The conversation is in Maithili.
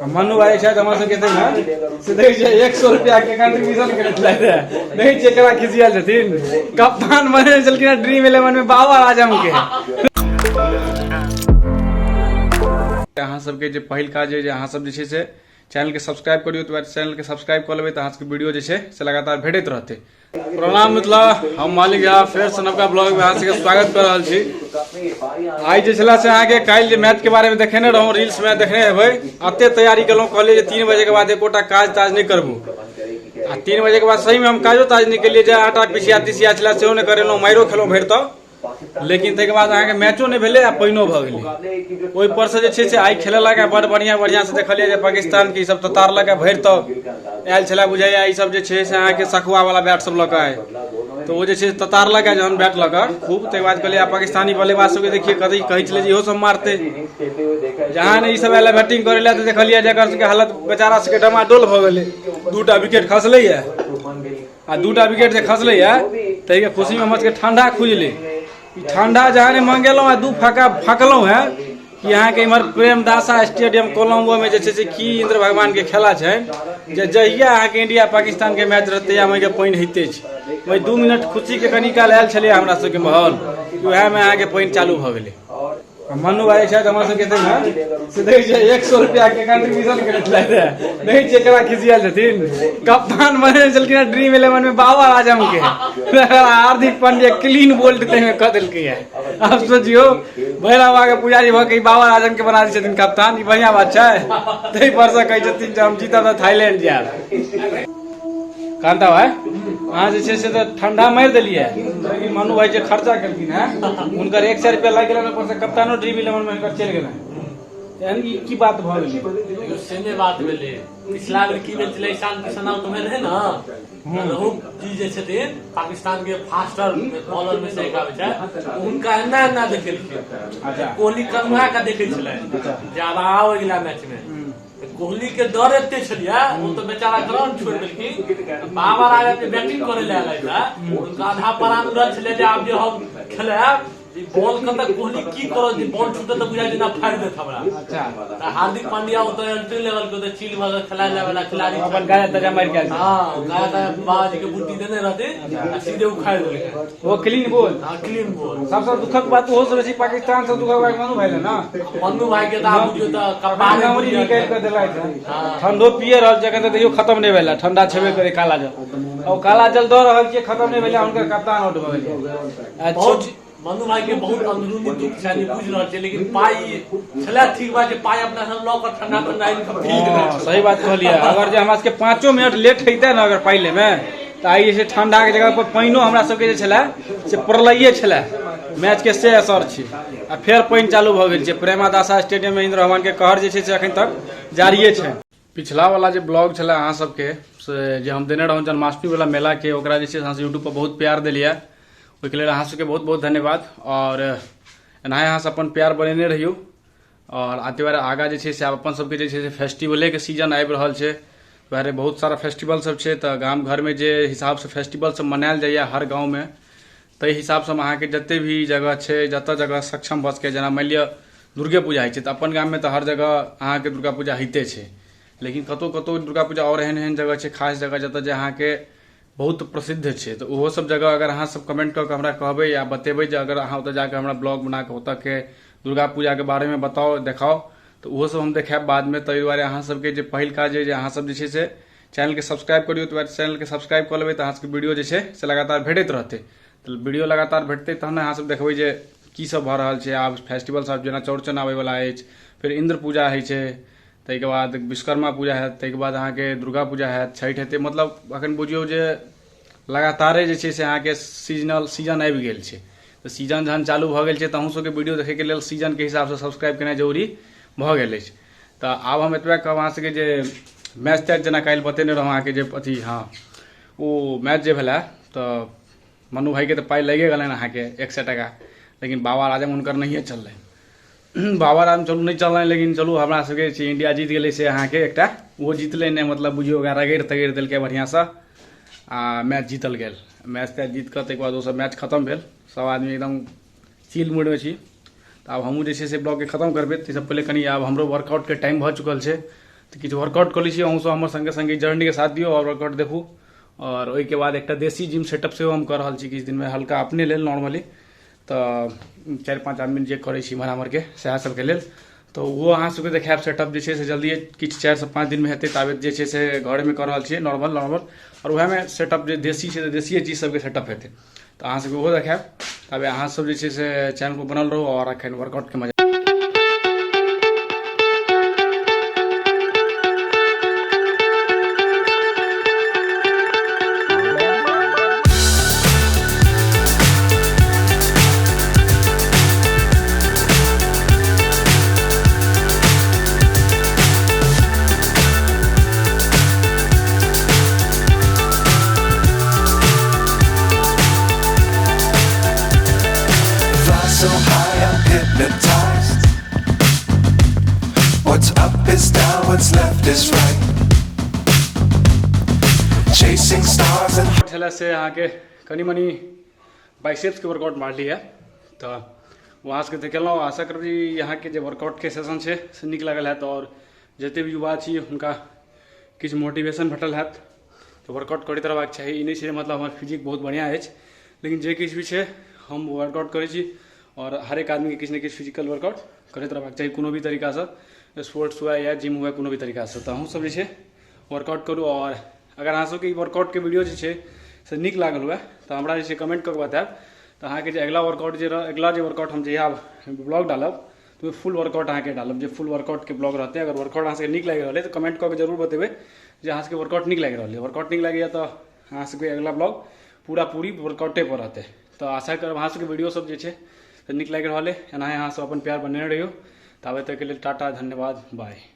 मनु भाई छथि हमर सबके ताहिमे से देखै छियै 100 रुपया के कंट्रीब्यूशन करैत छलथि हे। देखै छियै केना खिसियाल छथिन। कप्तान बनेने छलखिन हेँ ड्रीम इलेवन में बाबर आजम के। अहाँ सबके जे पहिल काज अइ जे अहाँ सब जे छै से चैनल के सब्सक्राइब करियौ, तऽ चैनल के सब्सक्राइब कऽ लेबै तऽ अहाँ सबके वीडियो जे छै से लगातार भेटैत रहतै। प्रणाम मिथिला, हम मालिक झा फेर से नवका ब्लॉग में अहाँ सबके स्वागत कर रहल छी। आइ जे छला से अहाँके काल्हि जे मैच के बारे में देखेने रहौं, रील्स में देखने हेबै, अते तैयारी केलहुँ, कहलियै जे 3 बजे के बाद एकोटा काज ताज नहि करबू। आ 3 बजे के बाद सही में हम काजो ताज नहि केलियै, जे आटा पिसिया तिसिया छला सेहो नहि करेलहुँ, मारियो खेलहुँ भरि तऽ, लेकिन ताहिके बाद अहाँके मैचो नहि भेलै आ पानिओ भऽ गेलै। ओहि पर से जे छै से आइ खेलेलक आ बड़ बढ़िआँ बढ़िआँ से देखलियै जे पाकिस्तानके ई सब ततारलक आ भरि तऽ आयल छलै बुझाइया ई सब जे छै से अहाँके सखुआ वाला बैट सब लऽ कऽ आइ, तऽ ओ जे छै ततारलक आ जहन बैट लऽ कऽ खूब, ताहिके बाद कहलियै पाकिस्तानी बल्लेबाज सबके देखियै कथी कहै छलै जे इहो सब मारतै। जहाँ ने ई सब आयल बैटिंग करै लए तऽ देखलियै जे एकर सबके हालत बेचारा सबके डमाडोल भऽ गेलै। 2टा विकेट खसलैया आ 2टा विकेट जे खसलैया ताहिके खुशीमे हमर सबके ठंडा खुजलै। ई ठंडा जहाँ ने मंगेलहुँ आ 2 फाका फकलहुँ हेँ कि अहाँके इम्हर प्रेमदासा स्टेडियम कोलम्बोमे जे छै से की इंद्र भगवानके खेला छनि जे जहिया अहाँके इंडिया पाकिस्तानके मैच रहतै तहिया ओहिके पानि होइते छै। ओहि 2 मिनट खुशीके कनि काल आयल छलै हमरा सबके माहौल, उएहमे अहाँके पानि चालू भऽ गेलै। मनु भाई छथि हमर सबके ताहिमे से देखै छियै 100 रुपया के कंट्रीब्यूशन करैत छलथि हे। देखै छियै केना खिसियाल छथिन। कप्तान बनेने छलखिन हेँ ड्रीम इलेवन में बाबर आजम के, हार्दिक पांड्या क्लीन बोल्ड ताहिमे कऽ देलकै हे। आब सोचियौ भैरव बाबा के पुजारी भऽ के ई बाबर आजम के बना दै छथिन कप्तान, ई बढ़िआँ बात छै? ताहि पर से कहै छथिन जे हम जीतब तऽ थाईलैंड जायब। कांता भाई अहाँ जे छै से तऽ ठंडा मारि देलियै, लेकिन मनु भाई जे खर्चा केलखिन हेँ हुनकर 100 रुपया लागि गेलनि, ऊपर से कप्तानो ड्रीम इलेवन में हुनकर चलि गेलनि। एहन ई की बात भऽ गेलै? देखियौ सेमे बात भेलै। पिछला बेर की भेल छलै, ईशान किशन आउट भेल रहै ने, रहूफ जी जे छथिन पाकिस्तान के फास्टर बॉलर में से एक आबै छै, हुनका एना एना देखेलखिन। अच्छा। कोहली कनुआ के देखै छलै जे आब आओ अगिला मैच में, कोहली के डर एते छलियै, ओ तऽ बेचारा ग्राउंड छोड़ि देलखिन। बाबर आजम जे बैटिंग करे लए आयल रहै, हुनका आधा प्राण उड़ल छलै जे आब जे हम खेलायब ई बॉल कतऽ कोहली की करत, जे बॉल छूटत तऽ बुझाइ जेना फाड़ि देत हमरा। अच्छा। तऽ हार्दिक पांड्या ओतऽ एंट्री लेवल के ओतऽ चिल भऽ कऽ खेलाय वाला खिलाड़ी अपन गाया ताजा मारि के आयल छै। हँ, गाया ताजा बाबाजी के बूटी देने रहथिन आ सीधे उखाड़ि देलकै। ओ क्लीन बॉल। हँ, क्लीन बॉल। सबसँ दुखक बात ओहो से बेसी पाकिस्तान से दुखक बात मनु भाई ले ना। मनु भाई के तऽ आब बुझियौ तऽ कपारे नमरी निकालि कऽ देलथि हँ। हँ। ठंडो पिए रहल छै एखन तऽ तैयो खत्म नहि भेलै, ठंडा छेबे करे काला जल, आ ओ काला जल दऽ रहल छियै खत्म नहि भेलै, हुनकर कप्तान आउट भऽ गेलै। आ बहुत छोट मनु भाई के बहुत अंदरूनी दुख छनि, बुझि रहल छियै, लेकिन पाइ छलै ठीक बात जे पाइ अपना सब लऽ कऽ ठंडा ठंडा आनि कऽ पी लेने हँ, सही बात कहलियै। अगर जे हमरा सबके 5 मिनट लेट होइते ने अगर पाइ लैमे तऽ आइ जे छै ठंडा के जगह पर पानिओ हमरा सबके जे छलै से प्रलये छलै मैच के, से असर छै। आ फेर पानि चालू भऽ गेल छै। प्रेमादासा स्टेडियम में इंद्र भगवान के कहर जे छै से एखन तक जारिये छै। पिछला वाला जे ब्लॉग छलै अहाँ सबके से जे हम देने रहौं जन्माष्टमी वाला मेला के, ओकरा जे छै से अहाँ सब यूट्यूब पर बहुत प्यार देलियै, ओहिके लेल अहाँ सबके बहुत बहुत धन्यवाद। और एनाहे अहाँ सब अपन प्यार बनेने रहियौ। और आते बार आगा जे छै से आब अपन सबके जे छै से फेस्टिवले के सीजन आबि रहल छै, दुआरे बहुत सारा फेस्टिवल सब छै, तऽ गाम घर में जे हिसाब से फेस्टिवल सब मनायल जाइए हर गाँव में ताहि हिसाबसँ हम अहाँके जते भी जगह छै जतऽ जगह सक्षम भऽ सकै, जेना मानि लिअ दुर्गे पूजा होइ छै तऽ अपन गाममे तऽ हर जगह अहाँके दुर्गा पूजा होइते छै, लेकिन कतहु कतहु दुर्गा पूजा आओर एहन एहन जगह छै खास जगह जतऽ जे अहाँके बहुत प्रसिद्ध छै, तऽ ओहो सब जगह अगर अहाँ सब कमेंट कऽ कऽ हमरा कहबै या बतेबै जे अगर अहाँ ओतऽ जाकऽ हमरा ब्लॉग बना कऽ ओतऽके दुर्गा पूजाके बारेमे बताउ देखाउ, तऽ ओहो सब हम देखायब बादमे। ताहि दुआरे अहाँ सबके जे पहिल काज अइ जे अहाँ सब जे छै से चैनलके सब्सक्राइब करियौ, तऽ चैनलके सब्सक्राइब कऽ लेबै तऽ अहाँ सबके वीडियो जे छै से लगातार भेटैत रहतै। तऽ वीडियो लगातार भेटतै तहन ने अहाँ सब देखबै जे की सब भऽ रहल छै। आब फेस्टिवल सब जेना चौड़चन आबैवला अछि, फेर इन्द्र पूजा होइ छै, ताहिके बाद विश्वकर्मा पूजा हैत, ताहिके बाद अहाँके दुर्गा पूजा हैत, छठि हेतै, मतलब अखन बुझियौ जे लगातारे जे छै से अहाँके सीजनल सीजन आबि गेल छै। तऽ सीजन जहन चालू भऽ गेल छै तऽ अहूँ सबके वीडियो देखैके लेल सीजनके हिसाबसँ सब्सक्राइब केनाइ जरूरी भऽ गेल अछि। तऽ आब हम एतबे कहब अहाँ सबके जे मैच तैच जेना काल्हि बतेने रहौं अहाँके जे अथी, हँ ओ मैच जे भेलै तऽ मनु भाईके तऽ पाइ लागिए गेलनि अहाँके 100 टाका, लेकिन बाबर आजम हुनकर नहिए चललनि। बाबर आजम चलू नहि चललनि, लेकिन चलू हमरा सबके छै इंडिया जीत गेलै से अहाँके एकटा ओहो जीतलै नहि, मतलब बुझियौ ओकरा रगड़ि तगड़ि देलकै बढ़िआँसँ आ मैच जीतल गेल। मैच तैच जीत कऽ ताहिके बाद ओसब मैच खतम भेल, सब आदमी एकदम चिल मूडमे छी। तऽ आब हमहूँ जे छै से ब्लॉगके खतम करबै, ताहिसँ पहिले कनि आब हमरो वर्कआउटके टाइम भऽ चुकल छै, तऽ किछु वर्कआउट कऽ लै छी। अहूँसब हमर सङ्गे सङ्गे जर्नीके साथ दियौ आओर वर्कआउट देखू। आओर ओहिके बाद एकटा देसी जिम सेटअप सेहो हम कऽ रहल छी किछु दिनमे, हल्का अपने लेल नॉर्मली, तऽ 4-5 आदमी जे करै छी इम्हर आम्हरके सएह सबके लेल, तऽ ओहो अहाँ सबके देखायब सेटअप जे छै से जल्दिए किछु 4 से 5 दिनमे हेतै। ताबे जे छै से घरेमे कऽ रहल छियै नॉर्मल नॉर्मल, आओर वएहमे सेटअप जे देसी छै तऽ देसिए चीज सबके सेटअप हेतै, तऽ अहाँ सबके ओहो देखायब। ताबे अहाँ सब जे छै से चैनल पर बनल रहू आओर एखन वर्कआउटके मजा। Fly so high, I'm hypnotized. What's up is down, what's left is right. Chasing stars and छलै से अहाँके कनि मनि बाइसेप्सके वर्कआउट मारलियै, तऽ वहाँ सबके देखेलहुँ। आशा करब जे अहाँके जे वर्कआउटके सेशन छै से नीक लागल हैत आओर जते भी युवा छी हुनका किछु मोटिवेशन भेटल हैत। तऽ वर्कआउट करैत रहबाक चाही, ई नहि छै मतलब हमर फिजिक बहुत बढ़िआँ अछि, लेकिन जे किछु भी छै हम वर्कआउट करै छी आओर हरेक आदमीके किछु ने किछु फिजिकल वर्कआउट करैत रहबाक चाही, कोनो भी तरीकासँ, स्पोर्ट्स हुए या जिम हुए, कोनो भी तरीकासँ। तऽ अहूँ सब जे छै वर्कआउट करू। आओर अगर अहाँ सबके ई वर्कआउटके वीडियो जे छै से नीक लागल हुए तऽ हमरा जे छै कमेंट कऽ के बतायब, तऽ अहाँके जे अगिला वर्कआउट जे अगिला जे वर्कआउट हम जहिया ब्लॉग डालब तऽ फुल वर्कआउट अहाँके डालब, जे फुल वर्कआउटके ब्लॉग रहतै। अगर वर्कआउट अहाँ सबके नीक लागि रहल अइ तऽ कमेंट कऽ के जरूर बतेबै जे अहाँ सबके वर्कआउट नीक लागि रहल अइ। वर्कआउट नीक लागैए तऽ अहाँ सबके अगिला ब्लॉग पूरा पूरी वर्कआउटे पर रहतै। तऽ आशा करब अहाँ सबके वीडियो सब जे छै से नीक लागि रहल अइ। एनाहे अहाँ सब अपन प्यार बनेने रहियौ। ताबे तकके लेल टाटा, धन्यवाद, बाय।